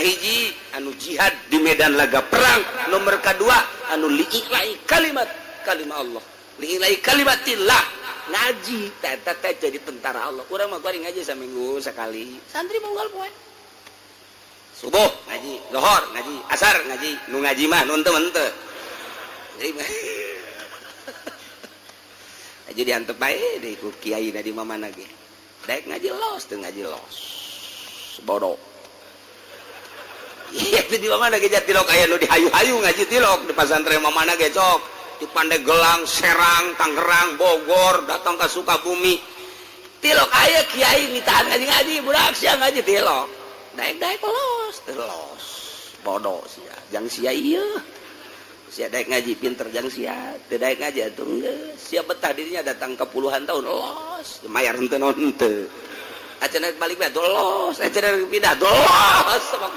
Kahiji anu jihad di medan laga perang, nomor kedua anu li'ila'i kalimat kalimah Allah, li'ila'i kalimatillah, ngaji teh teh jadi tentara Allah. Urang mah kuari ngaji saminggu sekali. Santri unggal poe, subuh ngaji, lohor ngaji, asar ngaji. Nu ngaji mah nu henteu henteu. Jadi aja diantep bae deh ku kiai di mana ge. Daek ngaji los, teu ngaji los. Bodoh. Iya, itu di mana ge tilok aya nu dihayu-hayu ngaji tilok di pasantren mana ge cok. Di Pandeglang, Serang, Tangerang, Bogor, datang ke Sukabumi. Tilok aya kiai nitahan ngaji-ngaji, budak sia ngaji tilok. Daek-daek los, teu los. Bodoh sia. Jang sia ieu. Sia daek ngaji pinter jang sia, teu daek ngaji atuh geus. Sia betah dirinya datang ke puluhan tahun los, mayar henteu naon henteu. Acan balik bae los, acan pindah los. Sama.